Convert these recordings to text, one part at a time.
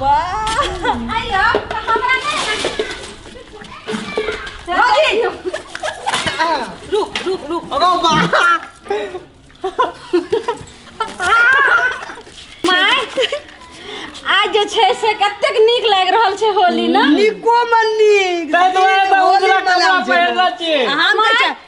वाह आइयो हमरा नहीं भौजी रुक रुक रुक अगो बा my आज जे छै से कतेक नीक लागि रहल छै होली ना निको मन नीक तै दुआरे तऽ होली उजला कपड़ा मनाबै छै। पहिरले छी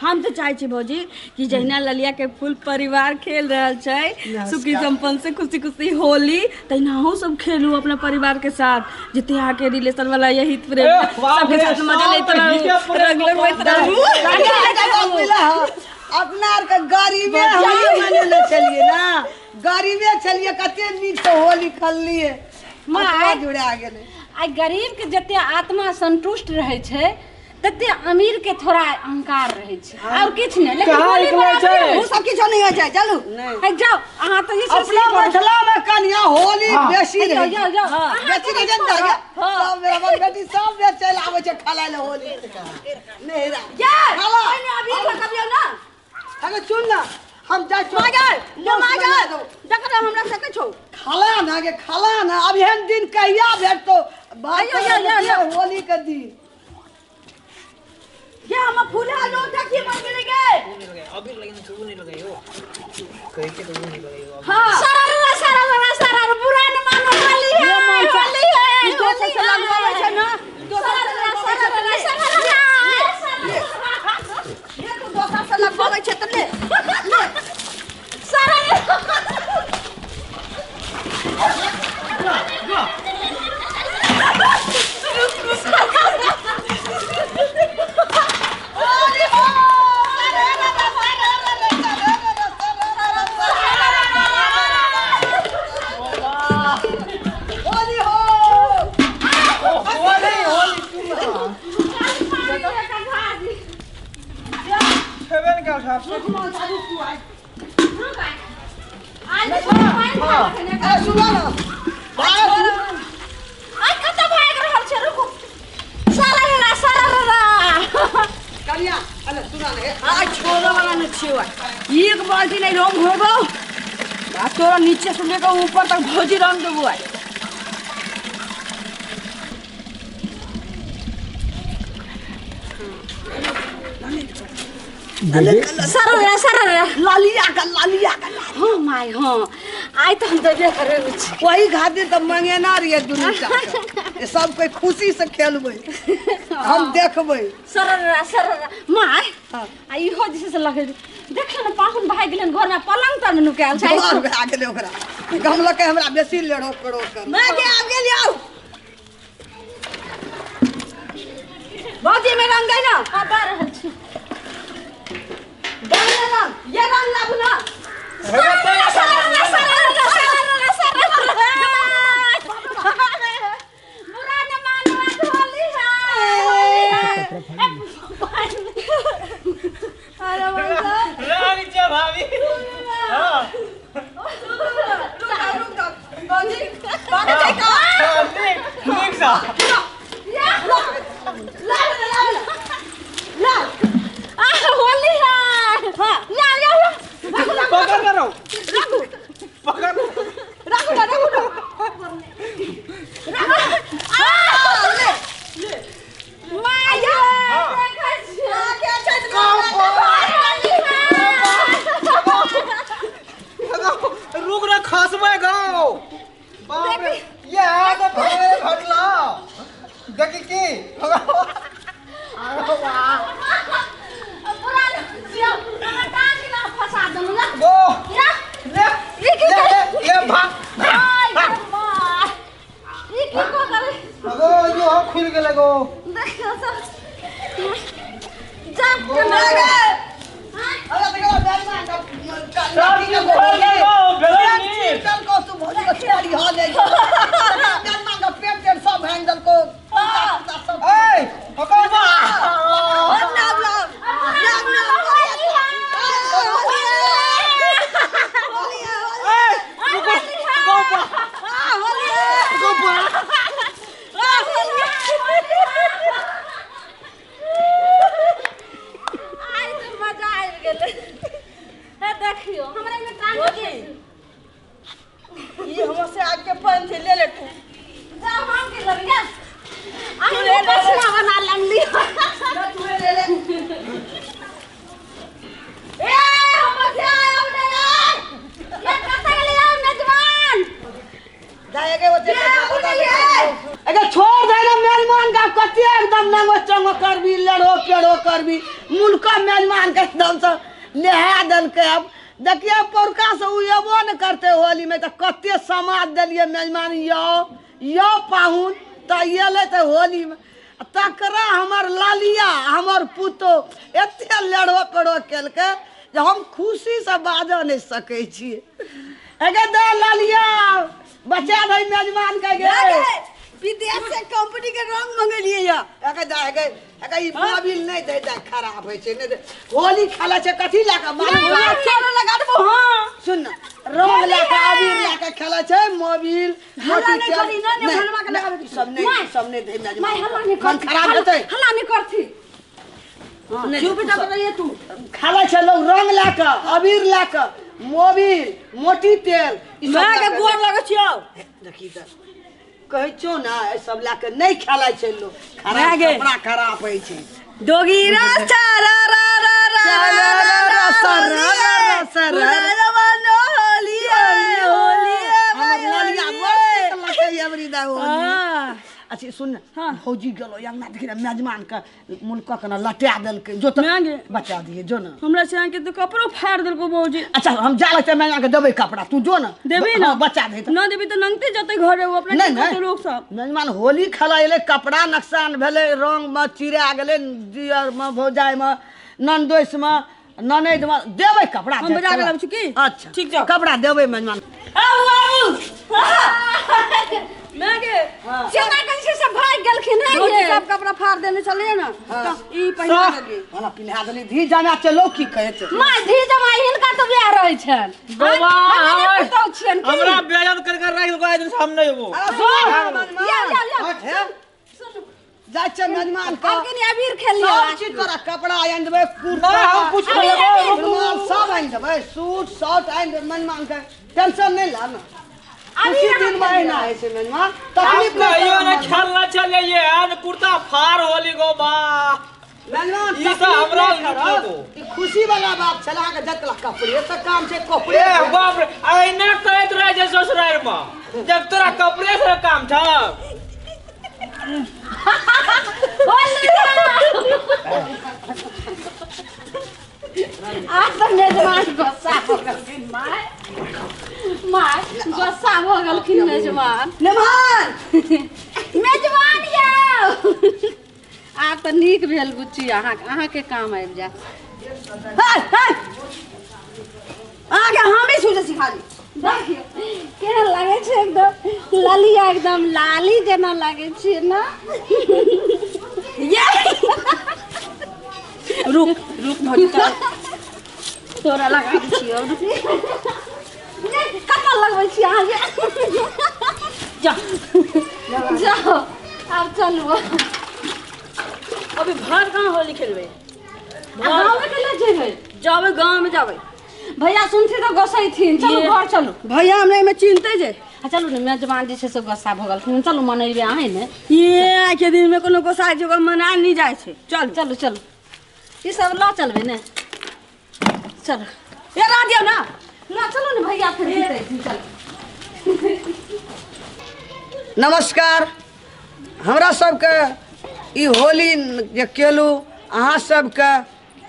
हम तऽ चाहै छी भौजी कि जहिना ललिया के फुल परिवार खेल रहल छै सुखी संपन्न से खुशी खुशी होली तहिना अहूँ सब खेलू अपना परिवार के साथ जते अहाँके रिलेशन वाला या हित प्रेम ए, बाप सबके रे, साथ मजा सब लैत हिते रहू प्रेम रंग लगबैत रहू अपना आर के गरीबे होली मनेले छलियै ना गरीबे छलियै कते नीक से होली खेललियै माय। आत्मा जुड़ा गेलै आइ गरीब के जते आत्मा संतुष्ट रहै छै तते अमीर के थोड़ा अहंकार रहै छै और किछु नहि लेकिन कहाँ होली निकलै बराबरे छै? ओ सब किछो नहीं होइ छै चलू नहि आइ जाउ अहाँ तऽ जे छै से अपना मिथिला में कनिया होली बेसी जाउ रहै जाउ जाउ अहाँ बेसी रहै छै ने तऽ सब मेरा बड़ बेटी सब बेर चलि आबै छै खेलाय लए होली नहिरा यार खाला। पहिने अबीर लगबियौ ना अरे सुन ना हम जाइ छियौ माजर यो माजर देख ना हमरा सकै छौ खाला ना गे खाला ना अब एहन दिन कहिया भेटतौ बात आइयो, यो, यो, यो। होली के दिन ये हम फूला लोटा की मन मिल गए हां सारा सारा सारा सारा बुरा न मानो होली है होली है ई दोसर से लगवाबै छै ना दोसर से लगवाबै छै तऽ ले। ये तू दोसर से लगवाबै छै तऽ ले ले होली हो होली होली छेबे ने कयल साहब ए सुनो ना आइ कतऽ भागि रहल छै रुकू सारा रा सारा रा कनिया अरे सुना ना हे आज छोड़े वाला नहीं छियो एक बाल्टी नहीं रंग होबो आ तोरा नीचे से लेकर ऊपर तक भौजी रंग देबो आइ सारा रा सारा रा लालिया का लालिया का हाँ my हाँ आइ तऽ हम देबे करै छी वही खातिर तऽ मंगेना रहिए दुनू टा के। सब कोई खुशी से खेलबै हम देखबै सारा रा सारा रा my हाँ। आ इहो जे छै से लगै देखियौ ने पाहुन भागि गेलनि घरमे पलंग तर मे नुकायल छै डर भए गेलै ओकरा गमलकै हमरा बेसी लेड़ो पेड़ो कर मैं के आब गेल आउ भौजी में रंग गई ना हाँ दऽ रहल छी रंग ले रंग ये रंग लाबू ना सारा रा सारा रा सारा रा सारा रा सारा रा बुरा न मानो आज होली है होली है अरे भाई साहब रंग छै भाभी हां रुक जाओ रुक जाओ भौजी भागे छै का नीक नीक सा ला ला ला ला आ होली है हां ला ला ला पकड़ ना रहो राखू पकड़ राखू ना राखू ना आ ले my देखै छियै आ के छै होली है रुक रे खसबै गाँव बाप रे ये आ तऽ भगवे घटला खेलबो करबी लड़ो पेड़ो करबी मुल्का मेजमान के एकदम से नहा देलकै। अब देखिए पौरका से उ एबो ने करते होली में, तऽ कते समाज देलियै मेजमान यौ यौ पाहुन तऽ एलै तऽ होली में तकरा हमर लालिया हमर पुतोह एते लड़ो पेड़ो केलकै जे हम खुशी से बाजऽ नहि सकै छियै। अगे दे लालिया बचा दे मेजमान के गे, विदेश से कंपनी के रंग मंगेलिए या अगे दे अगे अगे ई मोबिल नहीं दे दे खराब होइ छै, नहीं दे होली खेलै छै कथी लए कऽ मालूम अच्छा लगा देबो। हां सुन न रंग लए कऽ अबीर लए कऽ खेलै छै मोबिल हल्ला नहीं करी ना ने भलवा के लगाबे सब नहीं सब नहीं दे मेजमान माय हल्ला नहीं मन खराब हेतै, हल्ला नहीं करथी। चुप जा रहिए तू। खेलै छै लोग रंग लए कऽ अबीर लए कऽ मोबिल मोटी तेल ई सब माय के गोर लगै छियौ। देखी तऽ कहै छौ ना ई सब लए कऽ नहि खेलै छै लोग, खराब कपड़ा खराब होइ छै। डोगीरा चारा रा रा रा रा रा रा रा होली होली हमर लालिया बड़ नीक लगै अबरी दा होली। अच्छा सुन भौजी गेलो अंगना देखी ना मेजमान के मुल्क के ना लटा देलकै जो तऽ बचा दिए जो ना हमरा से के तो कपड़ो फाड़ देलको भौजी। अच्छा हम जा लगते मेजमान के देबै कपड़ा तू जो ना देबी ना बचा दे ना देबी तऽ नंगते जतै घरे ओ अपने के लोग सब। मेजमान होली खेला एलै कपड़ा नुकसान भेलै रंग में चिरा गेलै दियर में भौजाई में ननदोस में ननैद में देबै कपड़ा हम बजा के लाबै छी की। अच्छा ठीक जाओ कपड़ा देबै मेजमान। आबू आबू मैं के चना कैसे सब भाग गेलखिन है ये सब कपड़ा फाड़ देने चलिए ना त ई पहिना देली वाला पिन्हा देली धी जाना चलो की कहै छै मां धी जमाई हिनका तो बियाह रहै छन बाबा पुतौ छियन की हमरा बेइज्जत कर कर राखि देलको आइ दिन हम नहि एबो। या या या जा छै मेजमान के आब कनी अबीर खेल लियो सब चीज तोरा कपड़ा आनि देबै कुर्ता हम कुछ लेबै सब आनि देबै सूट शर्ट आनि देबै मेजमान के टेंशन नहि ला ना। खुशी दिन में ना है से मेजमान तकलीफ कहियो ना खेलना चलिए आज कुर्ता फाड़ होली गो बा मेजमान ई सब हमरा लुटलो ई खुशी वाला बात छला के जतला कपड़े से काम छै कपड़े। ए बाप रे ऐना कहैत रहे जे ससुराल में जब तोरा कपड़े से काम छ। आज तो मेजमान गुस्सा हो गेलखिन my my गुस्सा हो गेलखिन मेजमान। मेहमान मेजमान यौ आब तऽ नीक भेल बुच्ची अहाँ अहाँके काम आबि जायत। अहाँके हमे सोचे सिखा दी देखियौ केहन लागै छै एकदम ललिया एकदम लाली जेना लागै छै ना। ये रुक रुक भौजी तोरा लगा दै छियौ रुक नहि कतऽ लगबै छी अहाँ जा जाओ आब चलू। अभी घर कहाँ होली खेलबै गाँवमे केना जेबै जाबै गाँवमे जाबै भैया सुनथिन तऽ गोसैथिन चलू घर चलू भैया हमरा एहिमे चिन्हते जे चलू ने मेजबान जे छै से गुस्सा भऽ गेलखिन चलू मनेबै अहेँ ने। ये आइके दिनमे कोनो गोसा छै ओकर मना नहि जाइ छै। चलू चलू चलू ई सब लऽ चलबै ने चलू ए रह दियौ ना ना चलू ने भैया फेर जीतैथिन चलू। नमस्कार हमरा सबके ई होली जे केलू अहाँ सबके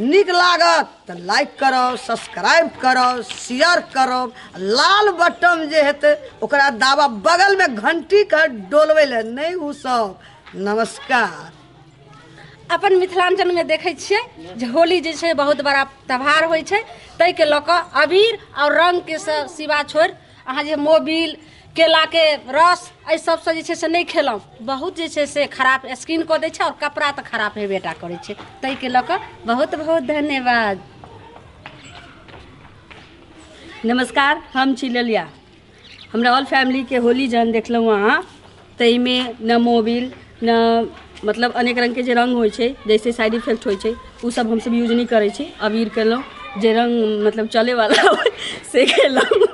नीक लागत तऽ लाइक करब सब्सक्राइब करब शेयर करब लाल बटन जे हेतै ओकरा दाबा बगलमे घंटीके डोलबै लए नहि ओ सब। नमस्कार। अपन मिथिलांचलमे देखै छियै जे होली जे छै बहुत बड़ा त्यौहार होइ छै ताहिके लऽ कऽ अबीर आओर रङ्गके सिवा छोड़ि अहाँ जे मोबिल केलाके रस एहि सबसँ जे छै से नहि खेलहुँ बहुत जे छै से खराब स्किन कऽ दै छै आओर कपड़ा तऽ खराब हेबे टा करै छै ताहिके लऽ कऽ बहुत बहुत धन्यवाद। नमस्कार हम छी ललिया। हमरा ऑल फैमिलीके होली जहन देखलहुँ अहाँ ताहिमे न मोबिल न मतलब अनेक रङ्गके जे रङ्ग होइ छै जैसे साइड इफेक्ट होइ छै ओ सब हमसब यूज नहि करै छी। अबीर केलहुँ जे रङ्ग मतलब चलैवला से केलहुँ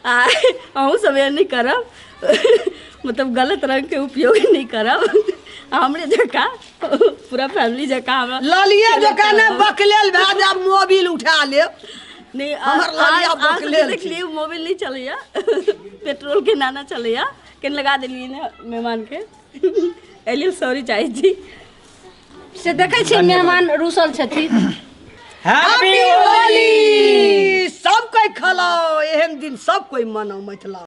आ अहूँ सब एहन नहि करब मतलब गलत रङ्गके उपयोग नहि करब। हमरे जकाँ पूरा फैमिली जकाँ हमरा ललिया जकाँ नहि बकलेल भए जायब मोबिल उठा लेब नहीं। हमर ललिया बकलेल देखलियै मोबिल नहीं चलैया पेट्रोल के नाना चलैया केन लगा देलियै ने मेहमान के एहि लेल सॉरी चाहै छी। से देखै छियै मेहमान रूसल छथिन। हैप्पी होली सब कोई खलाओ, एहन दिन सब कोई मनाओ मिथिला।